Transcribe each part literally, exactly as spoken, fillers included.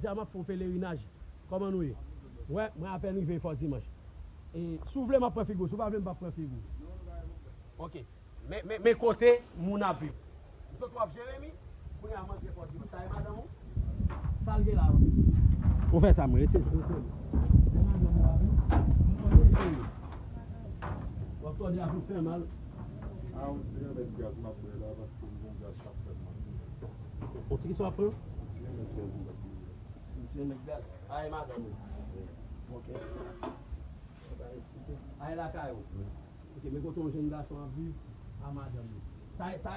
Deja m ap fè yon pelerinaj. Kòman nou ye? Wè, mwen apèn rive Fò Dimanch. E, si w vle, m ap pran figi w. Si w pa vle, m p ap pran figi w. Ok. Men, men, men kote moun ap viv. M sot w ap Jeremi, kounye a m antre Fò Dimanch. Sa e madanm ou? Sa l gen la? Ou fè sa, mwen retire. Men madanm ou ap viv. M konnen Jeremi. W ap tande ap fè mal. A, yon ti remèd gaz m ap bwè la, paske m gen gaz k ap fè m mal. Yon ti kisa w ap pran? Yon ti remèd gaz m ap bwè. Yon ti remèd gaz. A, e madanm ou? Ok. Ay lakay ou. Ok, men kote yon jenn gason ap viv a madanm li. Sa, sa,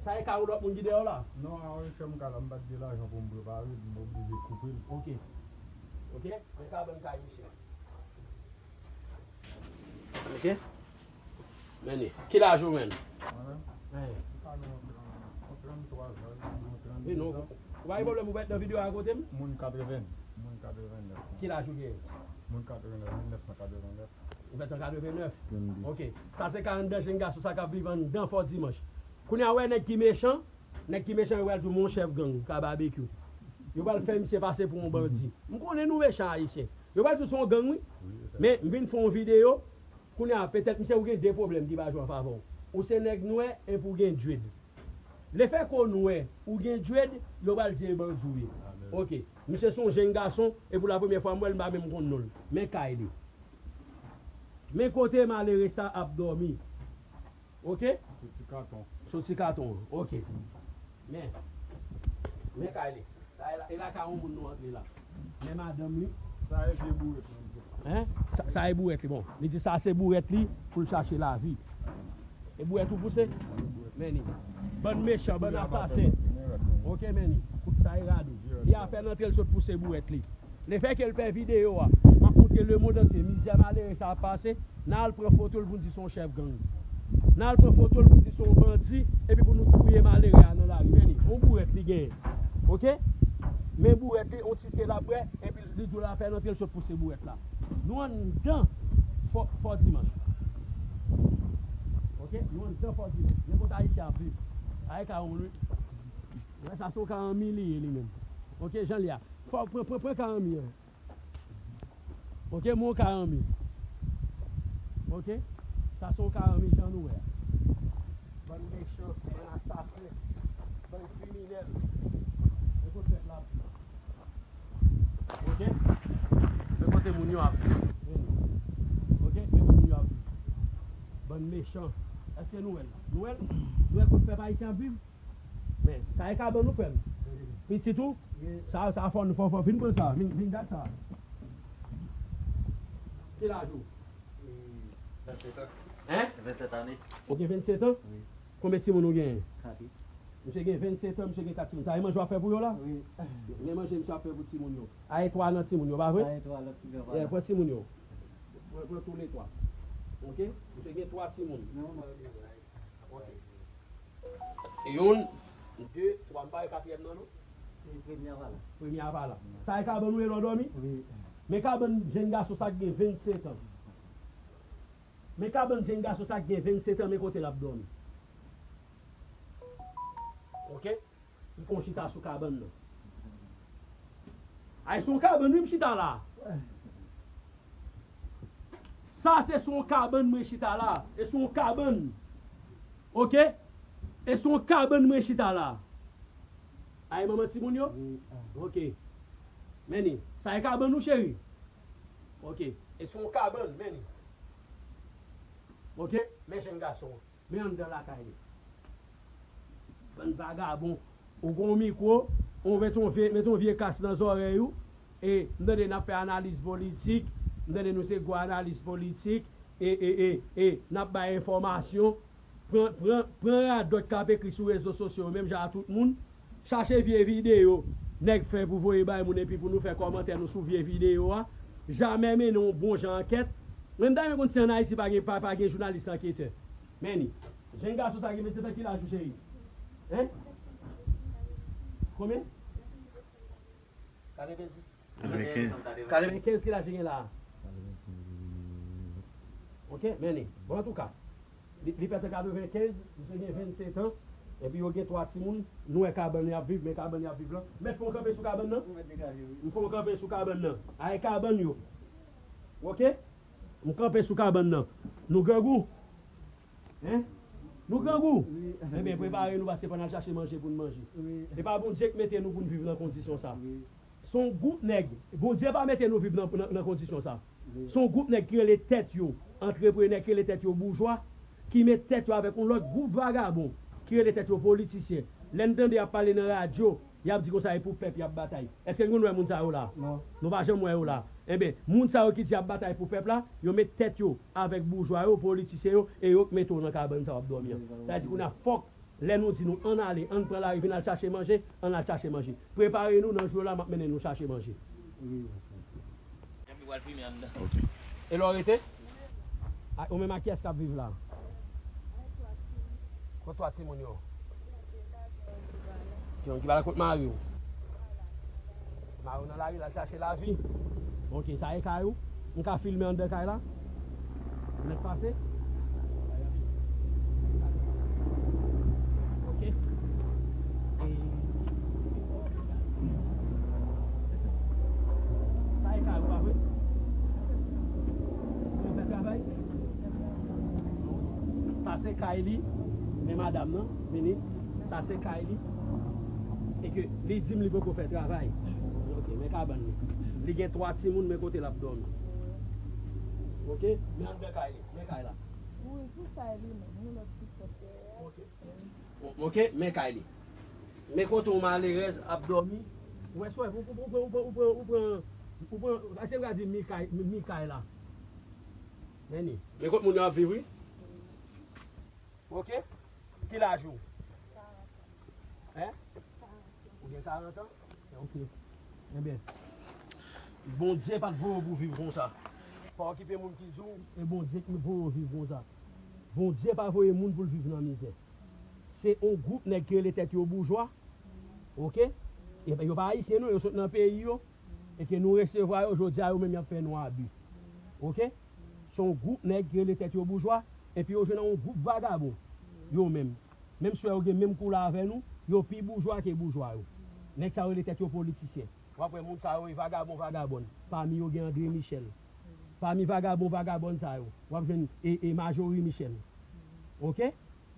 sa e kay yon lòt moun ki dèyè w la? Non, a yon chèm ka la, m pa t gen lajan pou m prepare l, m oblije koupe l. Ok. Ok, men kabann kay misye. Ok. Men ni. Ki laj ou menm? Mwen menm? Hein. M ka nan trant, trant twa zan, nan trant de zan. Ou pa gen pwoblèm, ou pa t nan videyo a kote m? Moun katreven, moun katreven nèf. Ki laj ou gen? Moun katreven nèf, mil nèf san katreven nèf. Ou fèt an katreven nèf? Ok. Sa se ka anndan jenn gason sa k ap viv anndan Fò Dimanch. Kounye a, wè nèg ki mechan, nèg ki mechan yo pral di w, "Mon chèf gang, ka babekyou." Yo pral fè misye pase pou yon bandi. M konnen nou mechan Ayisyen. Yo pral di w se yon gang, wi. Men, m vin fè yon videyo. Kounye a, petèt, misye, ou gen de pwoblèm ki pa jwe an favè w. Ou se nèg nwè, epi ou gen dread. Lefètke w nwè, ou gen dread, yo pral di e bandi w ye. Ok. Misye se yon jenn gason, e pou la premyè fwa m wè l, m pa menm konn non l. Men kay li. Men kote malere sa ap dòmi. Ok? Sou ti katon. Sou ti katon an. Ok. Men. Men kay li. Sa e la, e lakay yon moun nou antre la. Men madanm li. Sa e vye bourèt li. Hein? Sa, sa e bourèt li. Bon, li di sa se bourèt li pou l chache lavi. E bourèt ou pouse? Men ni. Bann mechan, bann asasen. Ok, men ni. Kout sa e rad ou. Li apèn antre l sot pouse bourèt li. Lefètke l fè videyo a, m ap montre lemonn antye mizè malere sa ap pase, n al pran foto l pou n di se yon chèf gang. N al pran foto l pou n di se yon bandi, epi pou nou touye malere a nan lari. Men ni, yon bourèt li genyen. Ok? Men bourèt li, yon ti te l ap bwè, epi li di w l apèn antre l sot pouse bourèt la. Nou anndan Fò, Fò Dimanch. Ok? Nou anndan Fò Dimanch. Men kote Ayisyen ap viv. Ay ka yon lwi. Wè sa se yon ka anmi li ye li menm. Ok, jan l ye a. Fò, pran, pran, pran ka anmi an. Ok, men yon ka anmi. Ok? Sa se yon ka anmi jan nou wè a. Bann mechan, bann asasen, bann kriminèl. Men kote pèp la ap viv. Ok? Men kote moun yo ap viv. Ok? Men kote moun yo ap viv. Bann mechan. Èske nou wè l? Nou wè l? Nou wè kote pèp ayisyen ap viv? Men, sa e kabann ou, frè m? Pitit ou? Sa, sa fò nou fò, fò. Vin pran sa, vin, vin gad sa. Ki laj ou? Vennsèt an. Hein? Vennsèt ane. Ou gen vennsèt an? Wi. Konbyen timoun ou genyen? Kat. Misye gen vennsèt an, misye gen kat timoun. Sa e manje w ap fè pou yo la? Wi. Men manje misye ap fè pou timoun yo. A e twa nan timoun yo, pa vre? A e twa nan timoun yo, yeah, pran timoun yo. Pran, pran tou le twa. Ok? Misye gen twa timoun. Non, mwen, ok. Youn, de, twa, m pa wè katriyèm nan, non? Premye a pa la. Premye a pa la. Sa e kabann ou ye lè w dòmi? Wi. Men kabann jenn gason sa k gen vennsèt an. Men kabann jenn gason sa k gen vennsèt an, men kote l ap dòmi. Ok? M fè yon chita sou kabann nan. Ay, sou yon kabann, wi, m chita la. Sa se sou yon kabann mwen chita la. E sou yon kabann. Ok? E sou yon kabann mwen chita la. Ay, manman timoun yo? Wi. Ok. Men ni. Sa e kabann ou, cheri? Ok. E sou yon kabann, men ni. Ok? Men jenn gason an. Men anndan lakay li. Bann vagabon. Ou gen yon mikwo, ou met yon vye, met yon vye kas nan zòrèy ou, e m tande n ap fè analiz politik, m tande nou se gwo analiz politik, e, e, e, e, n ap bay enfòmasyon, pran, pran, pran radòt k ap ekri sou rezo sosyo yo, menm jan a tout moun, chache vye videyo nèg fè pou voye bay moun epi pou nou fè kòmantè nou sou vye videyo a, jamè mennen yon bon jan ankèt. Mwen m ta renmen konn si ann Ayiti pa gen, pa, pa gen jounalis anketè. Men ni. Jenn gason sa gen vennsèt an, ki laj ou, cheri? Hein? Konbyen? Katrevenndis. Katrevenkenz. Katrevenkenz, ki laj li gen la? Ok, men ni. Bon, antouka, li, li fèt an katrevenkenz, misye gen vennsèt an. Epi yo gen twa timoun, nou wè kabann y ap viv, men kabann y ap viv lan. Mèt fè yon kanpe sou kabann nan. M fè yon kanpe sou kabann nan. Ay kabann yo. Oke? M kanpe sou kabann nan. Nou grangou? Hein? Nou grangou? Enben, prepare nou paske fò n al chache manje pou n manje. E pa Bondye k mete nou pou n viv nan kondisyon sa. Se yon gwoup nèg, Bondye pa mete nou viv nan, nan, nan kondisyon sa. Se yon gwoup nèg ki rele tèt yo antreprenè, ki rele tèt yo boujwa, ki met tèt yo avèk yon lòt gwoup vagabon ki rele tèt yo politisyen. Lè n tande y ap pale nan radyo, y ap di konsa e pou pèp y ap batay. Èske n konn wè moun sa yo la? Non. Nou pa janm wè yo la. Enben, moun sa yo ki di y ap batay pou pèp la, yo met tèt yo avèk boujwa yo, politisyen yo, e yo k mete w nan kabann sa w ap dòmi an. Sa vle di kounye a fòk lè nou di nou ann ale, ann pran lari, vin al chache manje, ann al chache manje. Prepare nou, nan jou la, m ap mennen nou chache manje. Epi w al fimen anndan. Ok. E lè w rete? A, ou menm ak kiyès k ap viv la? Kot twa timoun yo? Yon ki pa la kot mari w? Mari w nan lari, l al chache lavi. Ok, sa e kay ou? M ka filme anndan kay la? Ou mèt pase? Ok. E sa e kay ou, pa vre? Ou fè travay? Sa se kay li, men madanm nan, vini. Sa se kay li. E ke li di m li poko fè travay. Ok, men kabann li. Li gen twa timoun, men kote l ap dòmi. Ok, men anndan kay li, men kay la. Wi, pou sa e li menm, yon lòt ti pòt dèyè. Ok. Ok, men kay li. Men kote yon malerèz ap dòmi. Ou wè, sou, ou, ou, ou pran, ou pran, ou pran, èske m ka di mi kay, mi, mi kay la? Men ni. Men kot moun yo ap viv, wi. Ok? Ki laj ou? Hein? Ou gen karant an? Ok. Enben, Bondye pa t voye w pou w viv konsa. Pa okipe moun ki di w, e Bondye ki voye w viv konsa. Bondye pa voye moun pou l viv nan mizè. Se yon gwoup nèg ki rele tèt yo boujwa. Ok? E yo pa ayisyen non, yo sot nan peyi yo. E ke nou resevwa yo, jodi a yo menm y ap fè nou abi. Ok? Se yon gwoup nèg ki rele tèt yo boujwa, epi yo jwenn yon gwoup vagabon. Yo menm. Menm si yo gen menm koulè avè nou, yo pi boujwa ke boujwa yo. Nèg sa yo rele tèt yo politisyen. W ap wè moun sa yo e vagabon vagabòn. Pami yo gen André Michel. Pami vagabon vagabòn sa yo, w ap jwenn e, e Marjorie Michel. Ok?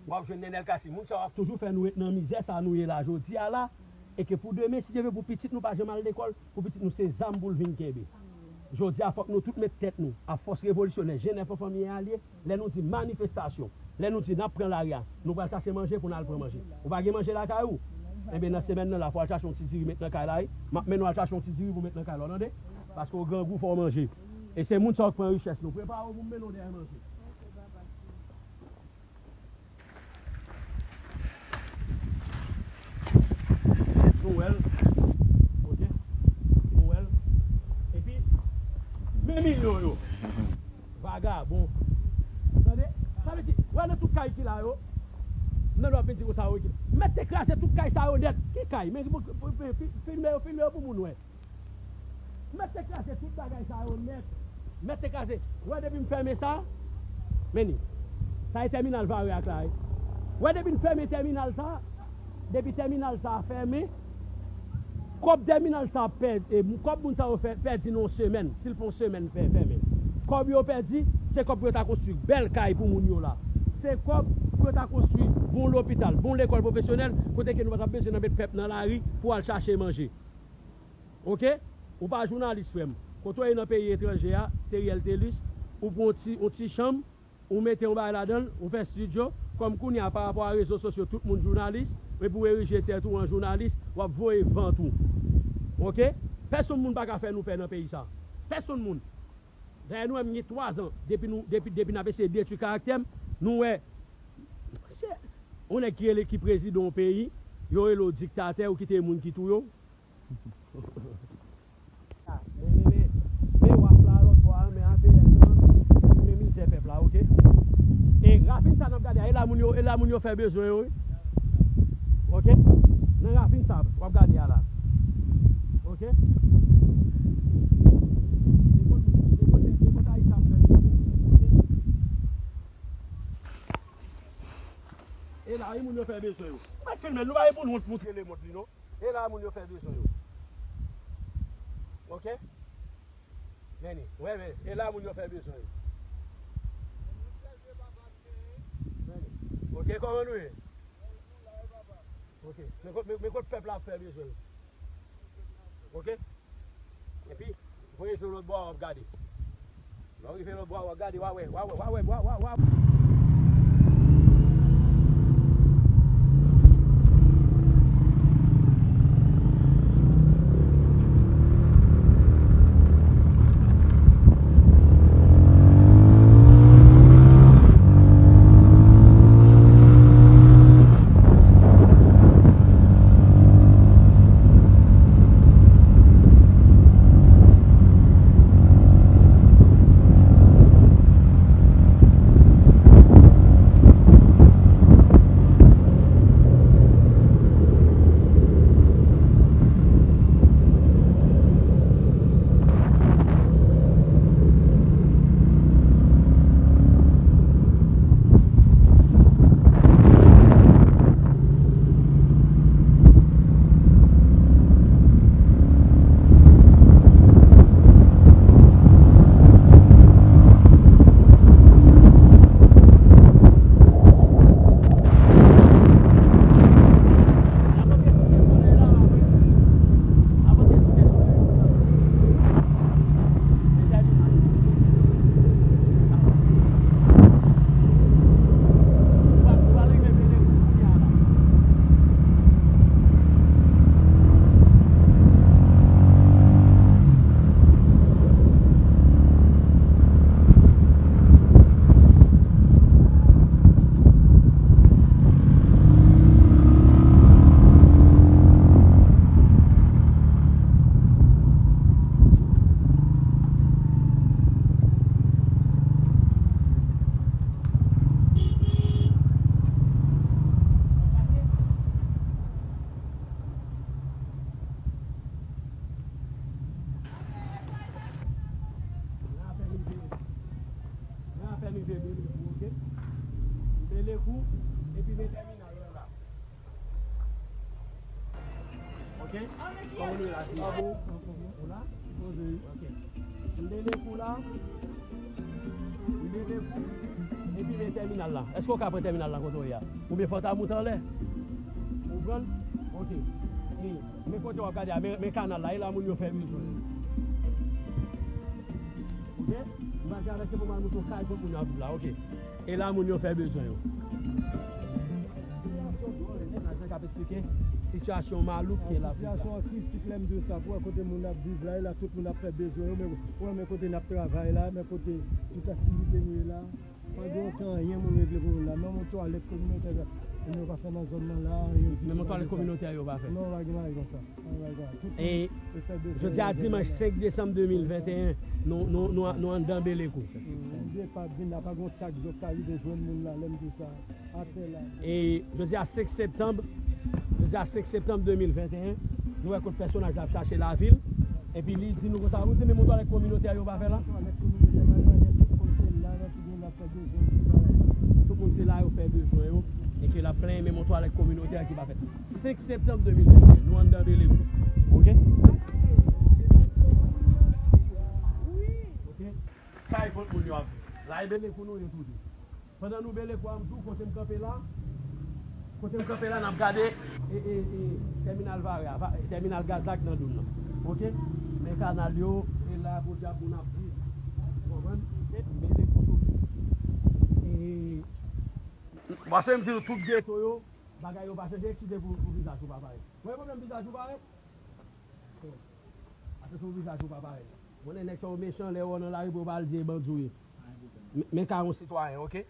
W ap jwenn Nenel Cassy. Moun sa yo ap toujou fè nou ret nan mizè sa nou ye la jodi a la. E ke pou demen, si Dye vle, pou pitit nou pa janm al lekòl, pou pitit nou se zam pou l vin kenbe. Jodi a, fòk nou tout met tèt nou, a fòs revolisyonè, G nèf an fanmi alye, lè nou di manifestasyon, lè nou di n ap pran lari a, nou pral chache manje pou n al pran manje. Ou pa gen manje lakay ou? Enben, nan semèn nan la, fò w al chache yon ti diri met nan kay la, wi. M ap mennen w al chache yon ti diri pou w met nan kay la, w tande? Paske w grangou, fò w manje. E se moun sa yo k pran richès nou. Prepare w pou m mennen w dèyè manje. Nou wè l. Ok. Nou wè l. Epi, men milyon yo. Vagabon. Tande? Sa vle di, wè nan tout kay ki la yo, nan lè w ap vin di konsa, yo ki mèt te kraze tout kay sa yo nèt. Ki kay? Men, men, men, fi-, filme yo, filme yo pou moun wè. Mèt te kraze tout bagay sa yo nèt. Mèt te kraze. Wè depi m fèmen sa, men ni. Sa e tèminal Vare ak la, wi. Wè depi n fèmen tèminal sa, depi tèminal sa fèmen, kòb tèminal sa pèdi, e kòb moun sa yo fè, pèdi nan yon semèn, si l fè yon semèn fè, fèmen. Kòb yo pèdi, se kòb pou yo ta konstwi bèl kay pou moun yo la. Se kòb pou yo ta konstwi bon lopital, bon lekòl pwofesyonèl, kote ke nou pa t ap bezwen nan met pèp nan lari pou al chache manje. Ok? Ou pa jounalis, frè m. Kote w ye nan peyi etranje a, Teriel Telus, ou pran yon ti, yon ti chanm, ou mete yon bagay ladan l, ou fè estidyo, kòm kounye a, pa rapò a rezo sosyo, tout moun jounalis, epi w erije tèt ou an jounalis, w ap voye vant ou. Ok? Pèsonn moun pa ka fè nou pè nan peyi sa. Pèsonn moun. Dayè, nou wè m gen twa zan, depi nou, depi, depi n ap eseye detwi karaktè m, nou wè, se yon nèg ki rele ki prezidan yon peyi, yo rele w diktatè, ou kite moun ki touye w. Men, men, men, men W A F la lòt bò a, men A P N nan, men mizè pèp la, ok? E ravin sa n ap gade a, e la moun yo, e la moun yo fè bezwen yo, wi. Ok? Nan ravin sa, w ap gade a la. Ok? E kot, e kot, e kot Ayiti ap fè bezwen, ok? E la, Ay, moun yo fè bezwen yo. Mwen filme, nou pa gen pou nou moutre lemonn li, non. E la moun yo fè bezwen yo. Oke? Vini. Wè, men, e la moun yo fè bezwen yo. Vini. Oke, kòman nou ye? Oke. Men kot, men, men kot pèp la ap fè bezwen yo. Oke? Epi, voye sou lòt bò a, w ap gade. Lè w rive lòt bò a, w ap gade, w a wè, w a wè, w a wè, w a, w a, w a. Nan apèn rive, nan apèn rive Belekou, oke? Belekou, epi men tèminal la la. Oke? Kòman nou ye la, Seyè? Ou la? Oke. M Belekou la. M Belekou. Epi men tèminal la. Èske w ka pran tèminal la kote w ye a? Oubyen fò w ta moute anlè? Ou konprann? Oke. E, men kote w ap gade a, men, men kanal la, e la moun yo fè bezwen yo. Oke? M pral travèse pou m al montre w kay kot moun yo ap viv la, oke? E la moun yo fè bezwen yo. Sitiyasyon dwòl, e nèg la k ap eksplike sitiyasyon malouk ke l ap viv la. Sitiyasyon an kritik, lè m di w sa, pou wè kote moun ap viv la, e la tout moun ap fè bezwen yo, men ou wè men kote n ap travay la, men kote tout aktivite nou ye la. Pa gen okenn anyen moun regle pou nou la. Menm yon twalèt kominotè, moun yo pa fè nan zòn nan la, anyen ditou. Menm yon twalèt kominotè yo pa fè. Non, pa gen bagay konsa. Pa gen bagay konsa. Tout moun yo fè bezwen yo. E jodi a dimanch senk desanm de mil venteyen, nou, nou, nou, nou anndan Belekou. Moun depa vin la, pa gen yon tak zòt ka rive jwenn moun la, lè m di sa. Atè la. E jodi a senk septanm, jodi a senk septanm de mil venteyen, nou wè kot pèsonaj la ap chache lavil. Epi li di nou konsa, ou di menm yon twalèt kominotè yo pa fè la? Twalèt kominotè pa fè, tout moun se la, nan tout moun ap fè bezwen, tout bagay. Tout moun se la yo fè bezwen yo, e ke l ap plenyen menm yon twalèt kominotè ki pa fè. Senk septanm de mil venteyen, nou anndan Belekou. Oke? Oke? Kay kot moun yo ap viv. La e Belekou nou ye tou de. Pandan nou Belekou a, m di w kote m kanpe la, kote m kanpe la, n ap gade, e, e, e, tèminal vare a, va-, tèminal gaz la k nan Doun nan. Oke? Men kanal yo, e la, podyab, moun ap viv. Ou konprann? Belekou toujou. E, paske m di w tout geto yo, bagay yo pa chanje, eskize pou, pou vizaj ou pa parèt. Mwen pwoblèm vizaj ou parèt? Atè sou vizaj ou pa parèt. Konnen nèg sa yo mechan, lè yo nan lari pou yo pa al di e bandi w ye. Men, men ka yon sitwayen, oke?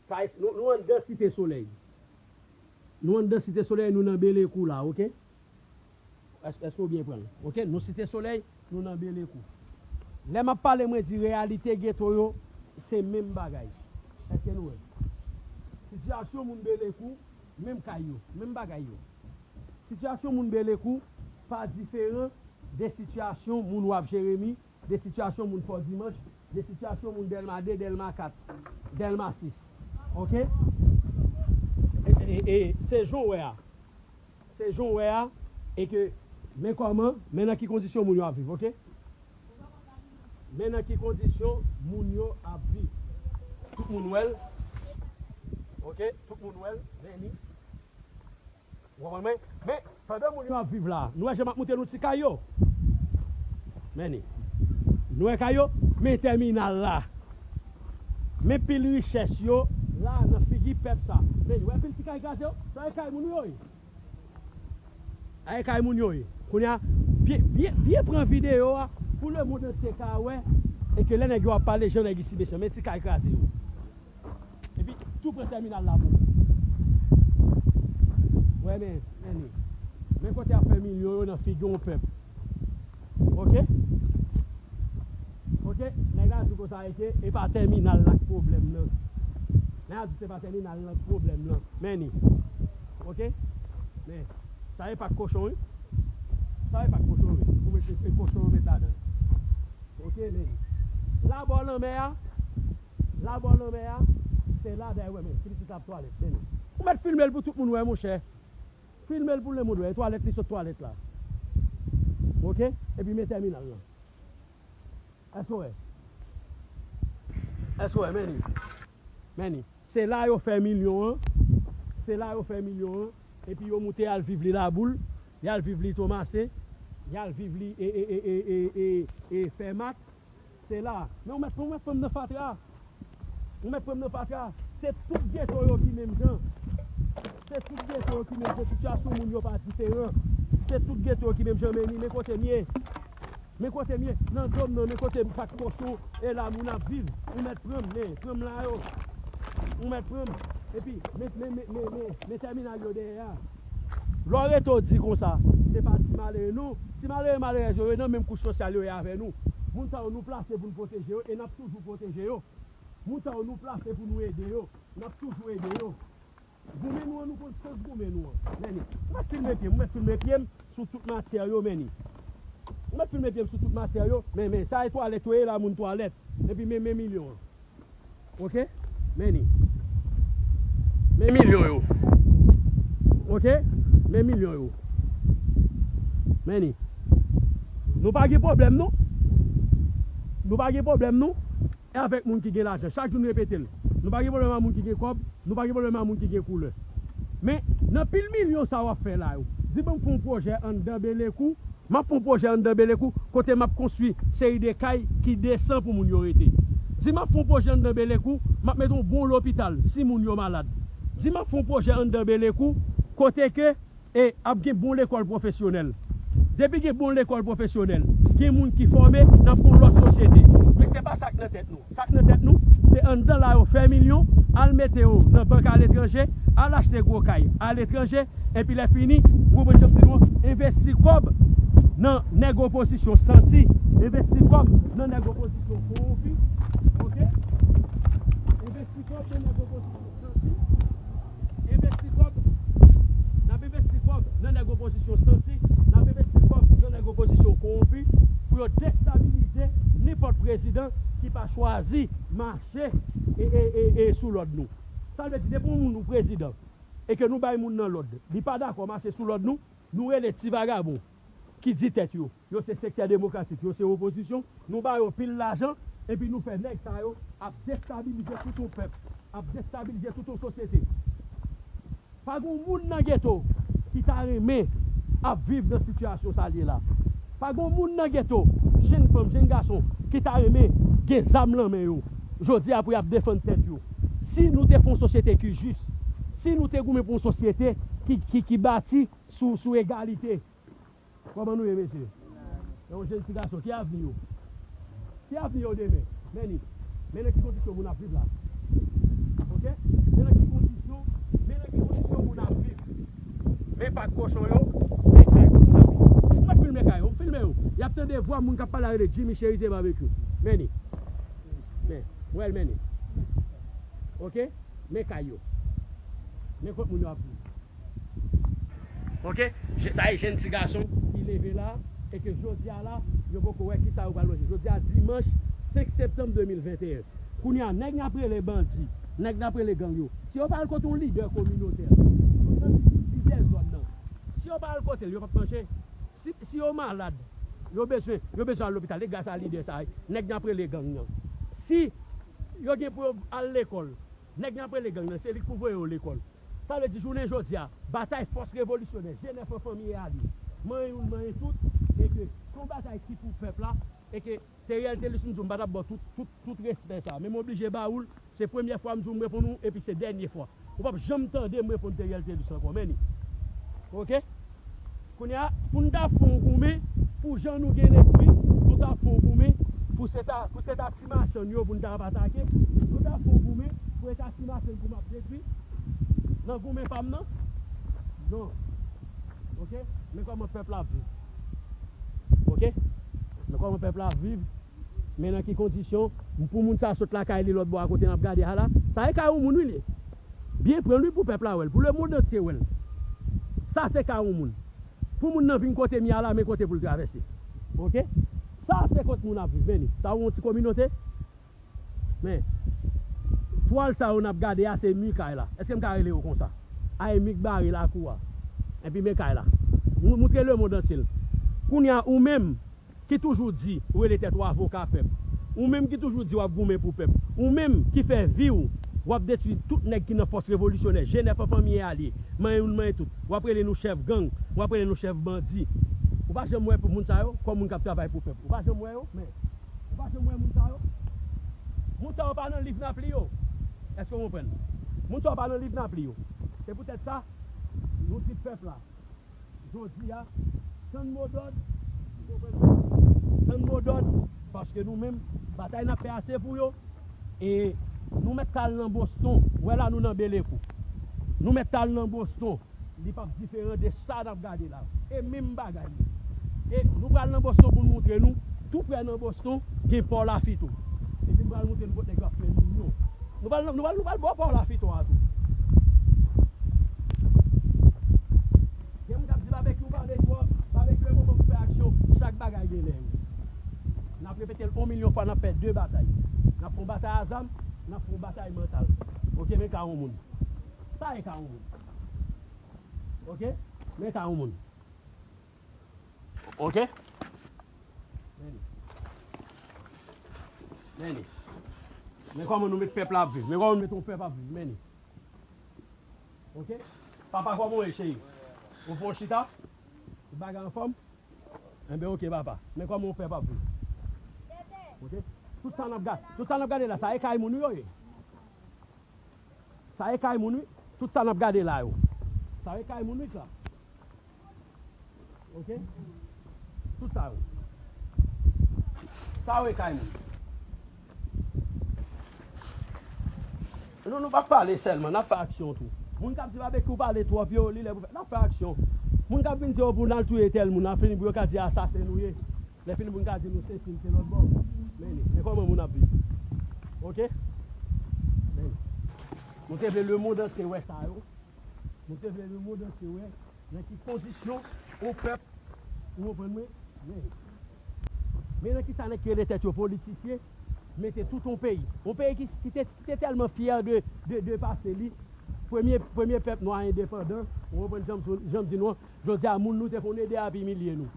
Sa, nou, nou anndan Site Solèy. Nou anndan Site Solèy, nou nan Belekou la, oke? Èske, èske w byen pran l? Oke, nou Site Solèy, nou nan Belekou. Lè m ap pale, mwen di reyalite geto yo, se menm bagay. Èske nou wè? Sitiyasyon moun Belekou, menm kay yo, menm bagay yo. Sitiyasyon moun Belekou pa diferan de sitiyasyon moun Waf Jeremi, de sitiyasyon moun Fò Dimanch, de sitiyasyon moun Dèlma de, Dèlma kat, Dèlma sis. Oke? E, e, se jan w wè a. Se jan w wè a. E ke, men kòman, men nan ki kondisyon moun yo ap viv, oke? Men nan ki kondisyon moun yo ap viv. Tout moun wè l. Oke? Tout moun wè l. Men ni. Ou konprann mwen? Men, pandan moun yo ap viv la, nou wè jan m ap montre nou ti kay yo? Men ni. Nou wè kay yo? Men tèminal la. Men pil richès yo la nan figi pèp sa. Men ni, ou wè pil ti kay kraze yo? Sa e kay moun yo ye. Ay kay moun yo ye. Kounye a, byen, byen, byen pran videyo a pou lemonn antye ka wè. E ke lè nèg yo ap pale, jan nèg isi mechan, men ti kay kraze yo. Epi, tou pran tèminal la pou ou. Wè, men, men li. Men kote ap fè milyon yo nan figi yon pèp. Oke? Oke? Nèg la di konsa, e ke e pa tèminal la k pwoblèm nan. Nèg la di se pa tèminal la k pwoblèm nan. Men ni. Oke? Men, sa e pak kochon, wi. Sa e pak kochon, wi. Pou mete, se kochon yo met ladan. Oke, men ni. Labò lanmè a, labò lanmè a, se la dèyè, wè, men, ti pitit la ap twalèt, men ni. Ou mèt filme l pou tout moun wè, monchè. Filme l pou lemonn wè, e twalèt li sot twalèt la. Oke? Epi men tèminal lan. Èske w wè? Èske w wè? Men ni. Men ni. Se la yo fè milyon an. Se la yo fè milyon an. Epi yo moute al viv li Laboul. Y al viv li Tomasen. Y al viv li e, e, e, e, e, e, e Fèmat. Se la. Men ou mèt, ou mèt pran m nan fatra. Ou mèt pran m nan fatra. Se tout geto yo ki menm jan. Se tout geto yo ki menm jan. Sitiyasyon moun yo pa diferan. Se tout geto yo ki menm jan. Men ni, men kote m ye. Men kote m ye. Nan do m nan, men kote m pak kochon. E la moun ap viv. Ou mèt pran m, men, pran m la yo. Ou mèt pran m. Epi, men, men, men, men, men, men tèminal yo dèyè a. Lè w rete w di konsa, se pa ti malere non. Ti malere malerèz yo, yo nan menm kouch sosyal yo ye avè nou. Moun sa yo nou plase pou n pwoteje yo e n ap toujou pwoteje yo. Moun sa yo nou plase pou nou ede yo, n ap toujou ede yo. Goumen nou an, nou konn sans goumen nou an. Men ni. Ou mèt filme pye m, ou mèt filme pye m sou tout matyè yo, men ni. Ou mèt filme pye m sou tout matyè yo, men, men, sa e twalèt yo ye la, moun twalèt. Epi men, men milyon an. Oke? Men ni. Men milyon yo. Oke? Men milyon yo. Men ni. Nou pa gen pwoblèm, non. Nou pa gen pwoblèm, non. E avèk moun ki gen lajan. Chak jou n repete l. Nou pa gen pwoblèm ak moun ki gen kòb, nou pa gen pwoblèm ak moun ki gen koulè. Men, nan pil milyon sa w ap fè la yo, di ban m fè yon pwojè anndan Belekou, m ap fè yon pwojè anndan Belekou kote m ap konstwi seri de kay ki desan pou moun yo rete. Di m ap fè yon pwojè anndan Belekou, m ap mete yon bon lopital si moun yo malad. Di m ap fè yon pwojè anndan Belekou kote ke e ap gen bon lekòl pwofesyonèl. Depi gen bon lekòl pwofesyonèl, gen moun ki fòme, n ap gen yon lòt sosyete. Men se pa sa k nan tèt nou. Sa k nan tèt nou, se anndan la yo fè milyon, al mete yo nan bank aletranje, al achte gwo kay aletranje, epi lè fini, ou konprann jan m di nou an, envesti kòb nan nèg opozisyon santi, envesti kòb nan nèg opozisyon kowonpi, oke? Envesti kòb nan nèg opozisyon santi, envesti kòb, n ap envesti kòb nan nèg opozisyon santi, n ap envesti kòb nan nèg opozisyon kowonpi pou yo destabilize nenpòt prezidan ki pa chwazi mache e, e, e, e sou lòd nou. Sa vle di, depi yon moun ou prezidan e ke nou bay moun nan lòd, li pa dakò mache sou lòd nou, nou rele ti vagabon ki di tèt yo, yo se sektè demokratik, yo se opozisyon, nou ba yo pil lajan, epi nou fè nèg sa yo ap destabilize tout yon pèp, ap destabilize tout yon sosyete. Pa gen moun nan geto ki ta renmen ap viv nan sitiyasyon sa l ye la. Pa gen moun nan geto, jenn fanm, jenn gason, ki ta renmen gen zam nan men yo, jodi a pou y ap defann tèt yo. Si nou te fè yon sosyete ki jis, si nou te goumen pou yon sosyete ki, ki, ki bati sou, sou egalite, kòman nou ye, mesye? Yon jenn ti gason, ki avni yo? Ki avni yo demen? Men ni. Men nan ki kondisyon moun ap viv la. Oke? Men nan ki kondisyon, men nan ki kondisyon moun ap viv. Men pak kochon yo, men kay kote moun ap viv. Ou mèt filme kay yo, filme yo. Y ap tande vwa moun k ap pale a yo de Jimmy Cherizier Barbecue. Men ni. Men, ou wè l men ni. Oke? Men kay yo. Men kot moun yo ap viv. Oke? Je-, sa e jenn ti gason ki leve la, e ke jodi a la, yo poko wè kisa yo pral manje. Jodi a, dimanch senk septanm de mil venteyen. Kounye a, nèg n ap rele bandi, nèg n ap rele gang yo, si yo pa al kote yon lidè kominotè, nan lidè zòn nan. Si yo pa al kote l, yo p ap manje. Si, si yo malad, yo bezwen, yo bezwen al lopital. E gras a lidè sa a, nèg nan ap rele gang nan. Si yo gen pou yo al lekòl, nèg nan ap rele gang nan, se li k pou voye yo lekòl. Sa vle di, jounen jodi a, batay fòs revolisyonè, G nèf an fanmi e alye, manyen youn, manyen tout, e ke se yon batay ki pou pèp la, e ke Theriel Thelus, m di w, m pa t ap ba w tout, tout, tout respè sa a, men m oblije ba ou l, se premyè fwa m di w m reponn ou, epi se dènye fwa. Ou p ap janm tande m reponn Theriel Thelus ankò, men ni. Oke? Kounye a, pou n ta fè yon goumen, pou jan nou gen lespri, nou ta fè yon goumen, pou se ta, pou se ta ti machann yo, pou n ta ap atake, nou ta fè yon goumen, pou se ta ti machann pou m ap detwi, nan goumen pa m nan? Non. Oke? Men kòman pèp la ap viv. Oke? Men kòman pèp la ap viv. Men nan ki kondisyon, pou moun sa sot lakay li lòt bò a kote n ap gade a la, sa e kay yon moun wi li ye. Byen pran l wi pou pèp la wè l, pou lemonn antye wè l. Sa se kay yon moun. Pou moun nan vin kote m ye a la, men kote pou l travèse. Oke? Sa se kot moun ap viv, men li. Sa yon ti kominote? Men, twal sa yo n ap gade a, se mi kay la. Èske m ka rele yo konsa? A, e mi k bare lakou a. Epi men kay la. Mou-, moutre lemonn antye l. Kounye a, ou menm ki toujou di ou rele tèt ou avoka pèp, ou menm ki toujou di w ap goumen pou pèp, ou menm ki fè vi w, w ap detwi tout nèg ki nan fòs revolisyonè, G nèf an fanmi e alye, manyen youn, manyen tout. W ap rele nou chèf gang, w ap rele nou chèf bandi. Ou pa janm wè pou moun sa yo, kòm moun k ap travay pou pèp. Ou pa janm wè yo, men. Ou pa janm wè moun sa yo? Moun sa yo pa nan liv n ap li yo. Èske w konprann? Moun sa yo pa nan liv n ap li yo. Se poutèt sa, nou di pèp la, jodi a, tann modòd, ou konprann? Tann modòd, paske nou menm, batay n ap fè a se pou yo. E nou mèt t al nan Boston, wè la nou nan Belekou. Nou mèt t al nan Boston. Li p ap diferan de sa n ap gade la. E menm bagay li. E nou pral nan Boston pou n moutre nou, tou prè nan Boston, gen pò Lafito. Epi m pral moutre nou kot nèg yo ap fè milyon. Nou pral, nou pral, nou pral bò pò Lafito a tou. Gen moun k ap di babekyou pale twòp, babekyou e moman pou fè aksyon, chak bagay gen lè yo. N ap repete l yon milyon fwa, n ap fè de batay. N ap fè yon batay a zam, n ap fè yon batay mantal. Oke, men ka yon moun. Sa e ka yon moun. Oke? Men ka yon moun. Oke? Men li. Men li. Men kòman nou met pèp la ap viv. Men kòman nou met yon pèp ap viv. Men li. Oke? Papa, kòman w ye, cheri? Ou fè yon chita? Tout bagay anfòm? Enben, oke, papa. Men kòman yon pèp ap viv. Oke? Tout sa n ap ga-, tout sa n ap gade la, sa e kay moun wi yo ye. Sa e kay moun wi. Tout sa n ap gade la yo. Sa e kay moun wi sa. Oke? Tout sa yo. Sa yo e kay moun. Nou, nou p ap pale sèlman, n ap fè aksyon tou. Moun k ap di babekyou pale twòp yo, li lè pou fè, n ap fè aksyon. Moun k ap vin di yo pou n al touye tèl moun, n ap fini pou yo ka di asasen nou ye. Lè fini pou n ka di nou sesi, n se lòt bò. Men li, men kòman moun ap viv. Oke? Men li. Nou te vle lemonn antye wè sa yo. Nou te vle lemonn antye wè nan ki kondisyon yon pèp, ou konprann mwen, men, men nan ki sa nèg ki rele tèt yo politisyen, mete tout yon peyi. Yon peyi ki, ki te, ki te tèlman fyè de, de, de pase li. Premye, premye pèp nwa endepandan, ou konprann jan m, jan m di nou an, jodi a moun nou te konn ede ap imilye nou.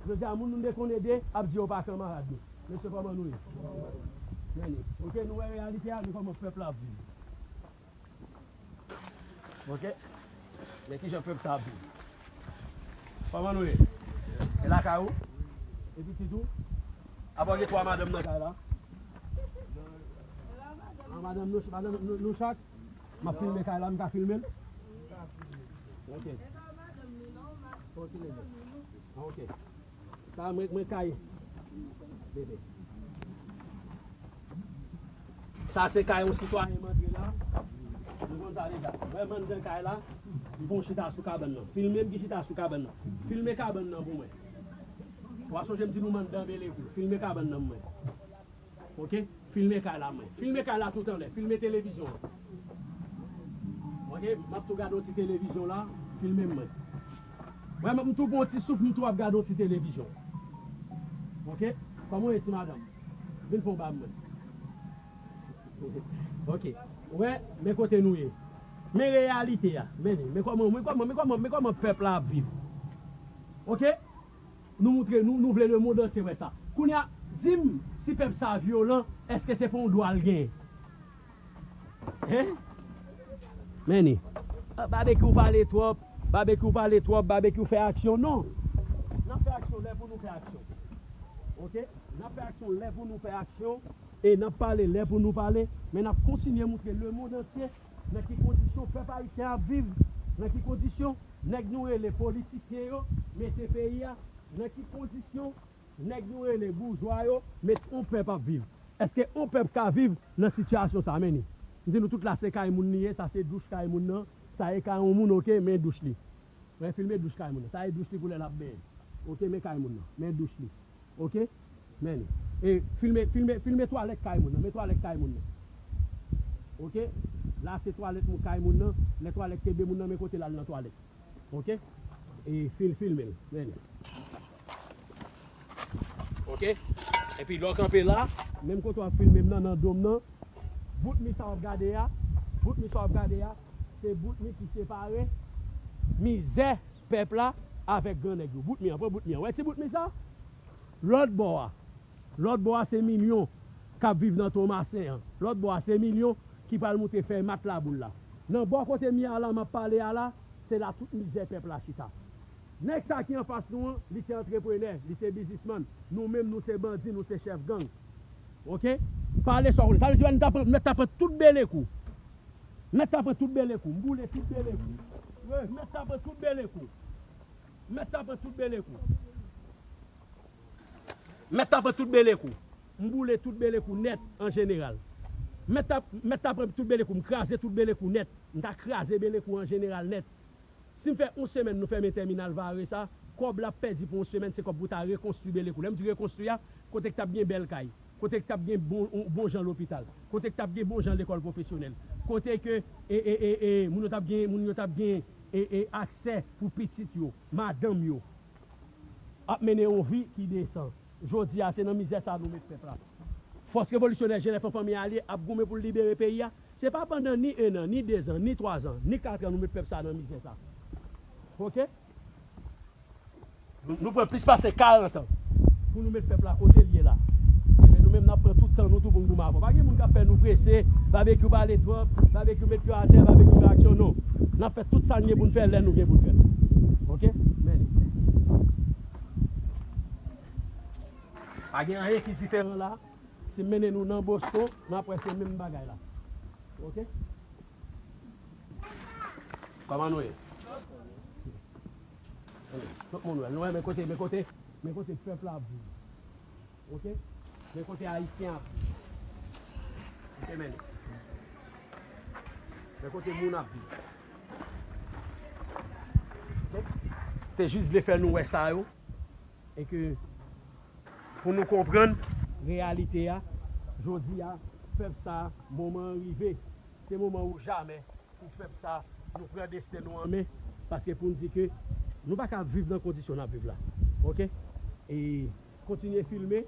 Jodi a moun nou te konn ede ap di yo pa kanmarad nou. Mesye, kòman nou ye? Men li. Oke, nou wè reyalite a, men kòman pèp la ap viv. Oke? Men kijan pèp sa ap viv. Kòman nou ye? E lakay ou? E pitit ou? Apa w gen twa madanm nan kay la? A, madanm nou, madanm nou, nou chak? M ap filme kay la, m ka filme l? Oke. Oke. Oke. Sa mwen, mwen kay bebe. Sa se kay yon sitwayen m antre la. Nou konn sa deja. Mwen m anndan kay la. M fè yon chita sou kabann nan. Filme m ki chita sou kabann nan. Filme kabann nan pou mwen. W a sonje m di nou m anndan Belekou. Filme kabann nan mwen. Oke? Filme kay la mwen. Filme kay la tout anlè. Filme televizyon an. Oke? M ap tou gade yon ti televizyon la. Filme m mwen. Mwen, m tou pran yon ti souf, m tou ap gade yon ti televizyon. Oke? Kòman w ye, ti madanm? Vin fè yon ba mwen. Oke. Wè, men kote nou ye. Men reyalite a. Men li. Men kòman, men kòman, men kòman, men kòman pèp la ap viv. Oke? Nou moutre, nou, nou vle lemonn antye wè sa. Kounye a, di m si pèp sa vyolan, èske se pa yon dwa l genyen? Hein? Men li. Ah, Babekyou pale twòp, Babekyou pale twòp, Babekyou fè aksyon. Non. N ap fè aksyon lè pou nou fè aksyon. Oke? N ap fè aksyon lè pou nou fè aksyon. E n ap pale lè pou nou pale. Men n ap kontinye moutre lemonn antye nan ki kondisyon pèp ayisyen ap viv, nan ki kondisyon nèg nou rele politisyen yo mete peyi a, nan ki kondisyon nèg nou rele boujwa yo met yon pèp ap viv. Èske yon pèp ka viv nan sitiyasyon sa? Men li. M di nou tout la se kay moun li ye, sa se douch kay moun nan, sa e kay yon moun, oke, men douch li. Mwen filme douch kay moun nan. Sa e douch li pou lè l ap benyen. Oke, men kay moun nan. Men douch li. Oke? Men li. E filme, filme, filme twalèt kay moun nan. Men twalèt kay moun nan. Oke? La se twalèt moun kay moun nan. Lè twalèt kenbe moun nan, men kote l al nan twalèt. Oke? E fil, filme l. Men li. Oke? Epi lè w kanpe la, menm kote w ap filme m nan, nan do m nan, bout mi sa w ap gade a, bout mi sa w ap gade a, se bout mi ki separe mizè pèp la avèk gran nèg yo. Bout mi an, pran bout mi an. Wè ti bout mi sa? Lòt bò a. Lòt bò a se milyon k ap viv nan Tomasen an. Lòt bò a se milyon ki pral moute fè matla boul la. Nan bò kote mi a la, m ap pale a la, se la tout mizè pèp la chita. Nèg sa ki anfas nou an, li se antreprenè, li se biznismann. Nou menm, nou se bandi, nou se chèf gang. Oke? Pale sa w konnen. Sa vle di, nou ta pran, mèt ta pran tout belekou. Mèt ta pran tout belekou. M boule tout belekou. Wi, mèt ta pran tout belekou. Mèt ta pran tout belekou. Mèt ta pran tout belekou. M boule tout belekou nèt an jeneral. Mèt ta, mèt ta pran tout belekou. M kraze tout belekou nèt. M ta kraze belekou an jeneral nèt. Si m fè yon semèn nou fèmen tèminal Vare sa, kòb l ap pèdi pou yon semèn, se kòb pou ta rekonstwi belekou. Lè m di rekonstwi a, kote k t ap gen bèl kay, kote k t ap gen bon, bon jan lopital, kote k t ap gen bon jan lekòl pwofesyonèl, kote ke, e, e, e, e, moun yo t ap gen, moun yo t ap gen, e, e, aksè pou pitit yo, madanm yo, ap mennen yon vi ki desan. Jodi a, se nan mizè sa nou met pèp la. Fòs revolisyonè Jenèf an Fanmi Alye ap goumen pou l libere peyi a. Se pa pandan ni en an, ni dezan, ni twazan, ni katran nou met pèp sa nan mizè sa. Oke? Nou, nou pran plis pase karant an pou nou met pèp la kote l ye la. Men nou menm, n ap pran tout tan nou tou pou n goumen avè w. Pa gen moun k ap fè nou prese, Babekyou pale twòp, Babekyou met pye atè, Babekyou fè aksyon, non. N ap fè tout sa n gen pou n fè lè nou gen pou n fè l. Oke? Men li. Pa gen anyen ki diferan la. Si m mennen nou nan Boston, n ap wè se menm bagay la. Oke? Kòman nou ye? Tout moun wè. Nou wè, men kote, men kote, men kote pèp la ap viv. Oke? Men kote ayisyen ap viv. Oke, men. Men kote moun ap viv. Oke? Te jis vle fè nou wè sa yo. E ke pou nou konprann reyalite a, jodi a, pèp sa, moman an rive. Se moman ou jamè pou pèp sa, nou pran desten nou an men, paske pou n di ke nou pa ka viv nan kondisyon n ap viv la. Oke? E kontinye filme,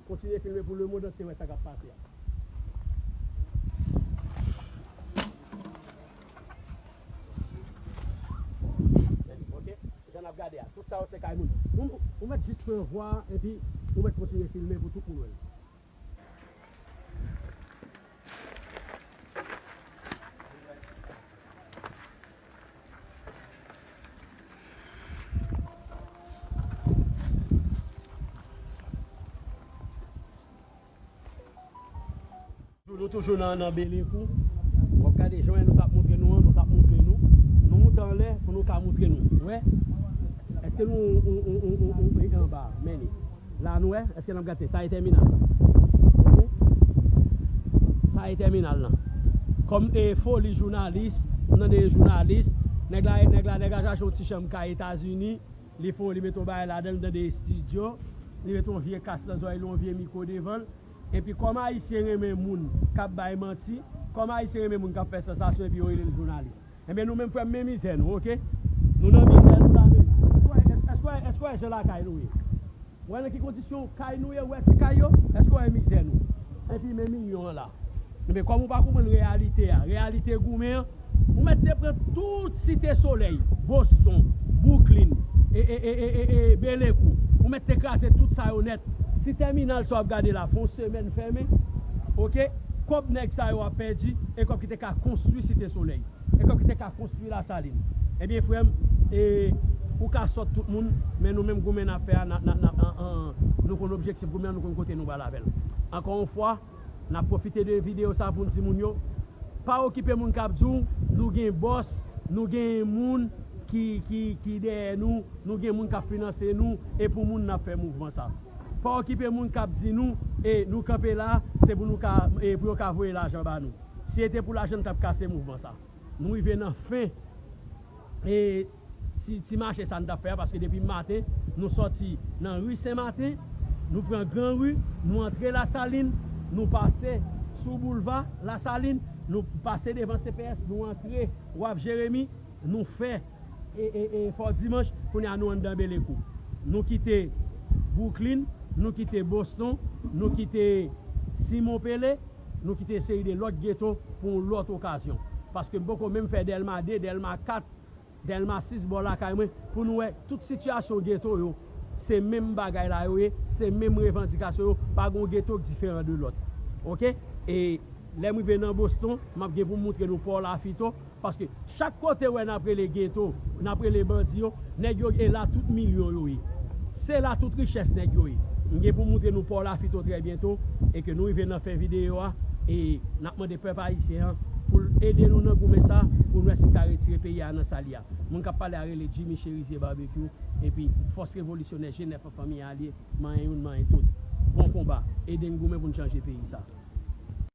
kontinye filme pou lemonn antye wè sa k ap pase a. Oke? Jan n ap gade a, tout sa yo se kay moun. Ou, ou mèt jis pran vwa, epi ou mèt kontinye filme pou tout moun wè l. Nou toujou nan, nan Belekou. W ap gade jan nou t ap montre nou an, nou t ap montre nou. Nou moute anlè pou nou ka montre nou. Ou wè? Èske nou, ou, ou anba? Men li. La nou wè? Èske n ap gade? Sa e tèminal. Oke? Sa e tèminal lan. Kòm e foli jounalis, m tande e jounalis, nèg la, nèg la, nèg la chache yon ti chanm kay Etazini, li fè, li mete yon bagay ladan l, m tande estidyo, li mete yon vye kas nan zòrèy li, yon vye mikwo devan l. Epi kòm ayisyen renmen moun k ap bay manti, kòm ayisyen renmen moun k ap fè sansasyon epi yo rele l jounalis. Enben nou menm frè m, men mizè nou, oke? Nou nan mizè nou la, men. Èske w wè, èske w wè, èske w wè jan lakay nou ye? W wè nan ki kondisyon kay nou ye, w wè ti kay yo? Èske w wè mizè nou? Epi men milyon an la. Ebyen, kòm ou pa konprann reyalite a, reyalite goumen an, ou mèt te pran tout Site Solèy, Boston, Brooklyn, e, e, e, e, e, e Belekou. Ou mèt te kraze tout sa yo nèt. Si tèminal sa w ap gade la, fè yon semèn fèmen, oke? Kòb nèg sa yo ap pèdi, e kòb ki te ka konstwi Site Solèy, e kòb ki te ka konstwi Lasalin. Ebyen, frè m, e, ou ka sòt tout moun, men nou menm goumen n ap fè a, n ap, n ap, n ap, an, an, nou konn objektif goumen an, nou konn kote nou pral avè l. Ankò yon fwa, n ap pwofite de videyo sa pou n di moun yo, pa okipe moun k ap di w, nou gen bòs, nou gen moun ki, ki, ki dèyè nou, nou gen moun k ap finanse nou, e pou moun n ap fè mouvman sa. Pa okipe moun k ap di nou, e nou kanpe la, se pou nou ka, e pou yo ka voye lajan ba nou. Si se te pou lajan, n t ap kase mouvman sa. Nou rive nan fen, e, ti, ti mache sa n t ap fè a, paske depi maten, nou sòti nan ri Sen Maten, nou pran Gran Ri, nou antre Lasalin, nou pase sou boulva Lasalin, nou pase devan C P S, nou antre Waf Jeremi, nou fè, e, e, e, Fò Dimanch, kounye a nou anndan Belekou. Nou kite Brooklyn, nou kite Boston, nou kite Simon Pele, nou kite seri de lòt geto pou yon lòt okazyon. Paske m poko menm fè Dèlma de, Dèlma kat, Dèlma sis, bò lakay mwen, pou nou wè tout sitiyasyon geto yo, se menm bagay la yo ye, se menm revandikasyon yo, pa gen yon geto k diferan de lòt. Oke? E lè m rive nan Boston, m ap gen pou m moutre nou Pò Lafito, paske chak kote w wè n ap rele geto, n ap rele bandi yo, nèg yo e la tout milyon yo ye. Se la tout richès nèg yo ye. M gen pou m moutre nou Pò Lafito trè byento, e ke nou rive nan fen videyo a, e n ap mande pèp ayisyen an pou l ede nou nan goumen sa, pou nou wè si n ka retire peyi a nan sa l ye a. Moun k ap pale a rele Jimmy Cherizier Barbecue, epi Fòs Revolisyonè G nèf an, Fanmi Alye, manyen youn, manyen tout. Bon konba, ede n goumen pou n chanje peyi sa.